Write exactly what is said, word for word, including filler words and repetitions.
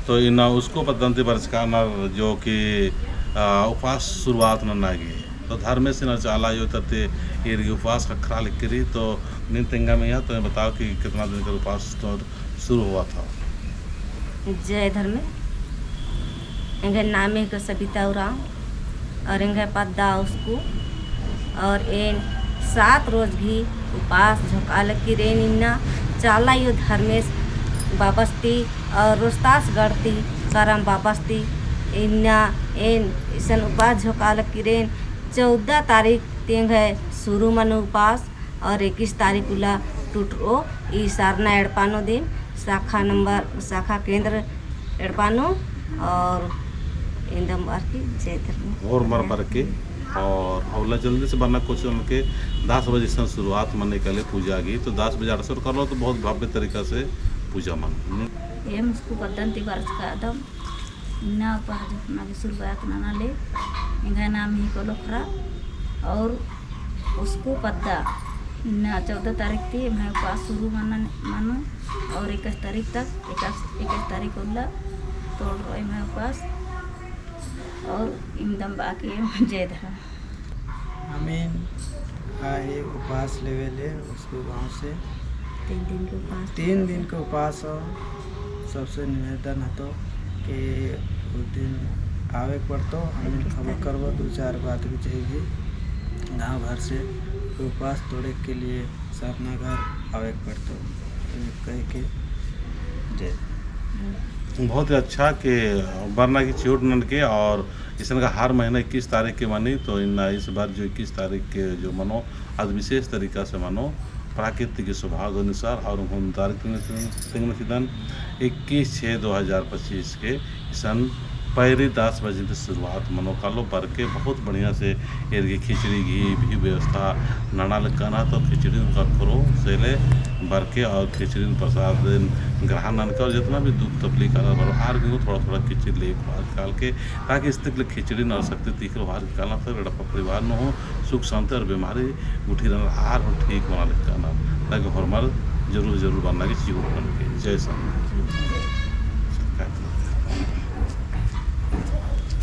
तो इन्ना उसको पद्दन ती बरचका नर जो कि, आ, उपास शुरुआत नना गे। तो धर्मेस इन्ना चाला अयो तरती ईर गे उपास ख़क्खरा लगी रई, तो नीन तेंगा मइय्याँ, तो बताओ कि कितना दिन का उपास तो शुरू हुआ था। जय धर्मे। एंग्है नामे हिके सबिता उराँव और एंग्है पद्दा उसकु और एन सात रोज गही उपास झोंका लगी रई। इन्ना चाला अयो धर्मेस बाबस ती और रोस्तास गढ़ ती करम बाबस ती इन्ना एन इसन उपास झोंका लगी रई। चौदह तारीख ती एंग्है शुरू मनो उपास और इक्कीस तारीख उल्ला टुटरओ। ई सरना एड़पा नू दिम शाखा नंबर, शाखा केंद्र एड़पा नू। और इन्दम बअर की जय धर्म। होरमर बरके और अउला जल्दी से बरना कोशिश ननके। दस बजे से शुरुआत मने काले पूजा गही, तो दस बजे अड़सर करलो तो बहुत भव्य तरीका से पूजा मनो। एम उसकु पद्दन ती बरचका दम इन्ना उपास झोंकना गे शुरुआत नना ले। एंग्है नाम हिके लोखरा और उसकु पद्दा। इन्ना चौदह तारीख ती एम्है उपास शुरू मना, मनो और इक्कीस तारीख तक, इक्कीस, इक्कीस तारीख उल्ला तोड़रओ एम्है उपास। और इन्दम बाकी जय धर्म। आमीन। आ, ये उपास लेवे ले उसको गाँव से। तीन दिन के उपास। तीन दिन के उपास हो। सबसे निवेदन हतो कि उस दिन आवे के पड़तो, आमीन। खबर करबो, दो चार बात भी चाहिए भी गाँव घर से उपास तोड़े के लिए सरना घर आवे के पड़तो। तो ये कह के जय। बहुत ही अच्छा कि बरना की चिहुट ननके और इसन का हर महीना इक्कीस तारीख के मनी, तो इन्ना इस बार जो इक्कीस तारीख के जो मनो, आज विशेष तरीका से मनो, प्राकृतिक स्वभाव अनुसार और हम तारीख तेंगना चिदन इक्कीस छः दो हज़ार पच्चीस के इसन पैरी दस बजे से शुरुआत मनो कालो। बरके बहुत बढ़िया से ईर गे खिचड़ी गही भी व्यवस्था नना लक्कन, तो खिचड़ी उनका करो सेले बरके और खिचड़ी प्रसाद ग्रहण ननके और जितना भी दुख तकलीफ आलर बरओ आर गे थोड़ा थोड़ा खिचड़ी ले काल के ताकि इस तक ले खिचड़ी नर सकते तीखल होर के काला तक एड़पा परिवार नू हूँ सुख शांति और बीमारी गुट्ठी रअनर आर हूँ ठीक मना लक्कन। ताकि होरमर जरूर जरूर बरना की चिहुट ननके। जय सेवा।